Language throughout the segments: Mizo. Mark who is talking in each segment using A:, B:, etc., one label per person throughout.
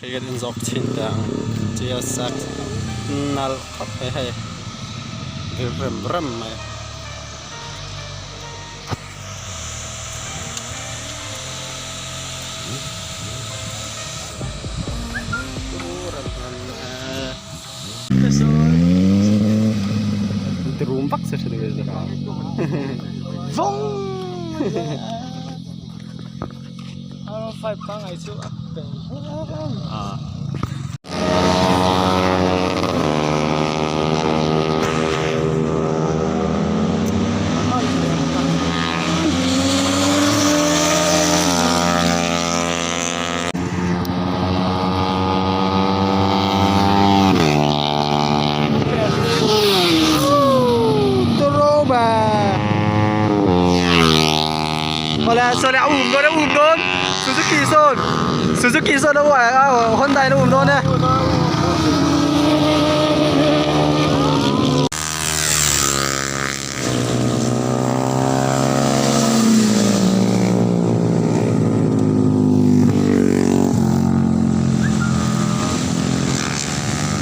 A: Hei kan en zawk chhin teh ang GSX nalh khawp mai hei vir rem rem mai. Rum vak se hre ve zara.
B: Vawng! R5 pangai chu a pe
A: Ah. Awle sawle a um dawn a um dawn Suzuki sawn Suzuki sawn a uai a Honda in a um dawn e.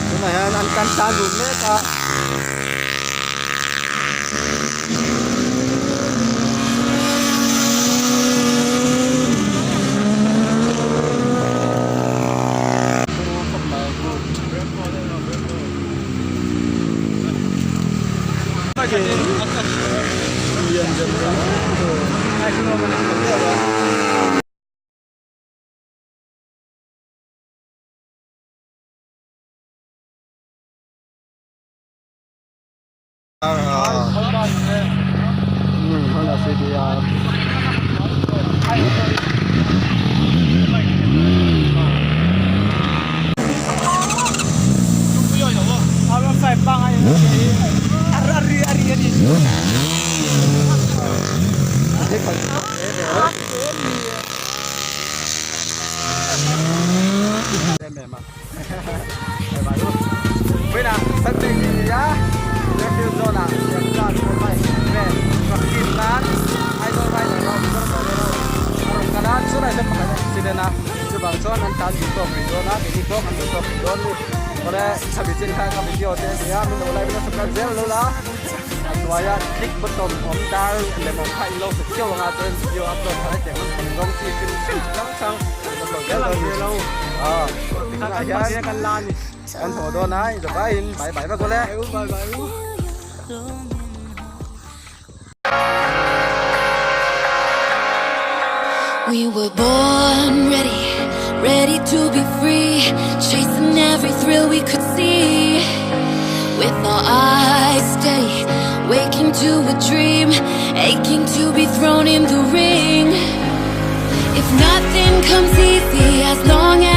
A: Tunah hian an kan tan dun mek a. Honda CBR. Chuvang chuan an tan duh tawk rih dawn a keini pawh kan duh tawk rih dawn ni awle chhabi chin khan ka video te a ni a min lo like nasa kal zel lo la a hnuaia click button awm dar lem awm kha in lo hmu theuh ang a chuan video upload kha hetiang an thawm zawng chi hrim hrim chi hrang hrang an upload zel dawn ni a tunah hian kan haw dawn a inzavaiin bye bye vek awle.
C: We were born ready, ready to be free, chasing every thrill we could see. With our eyes steady, waking to a dream, aching to be thrown in the ring. If nothing comes easy, as long as.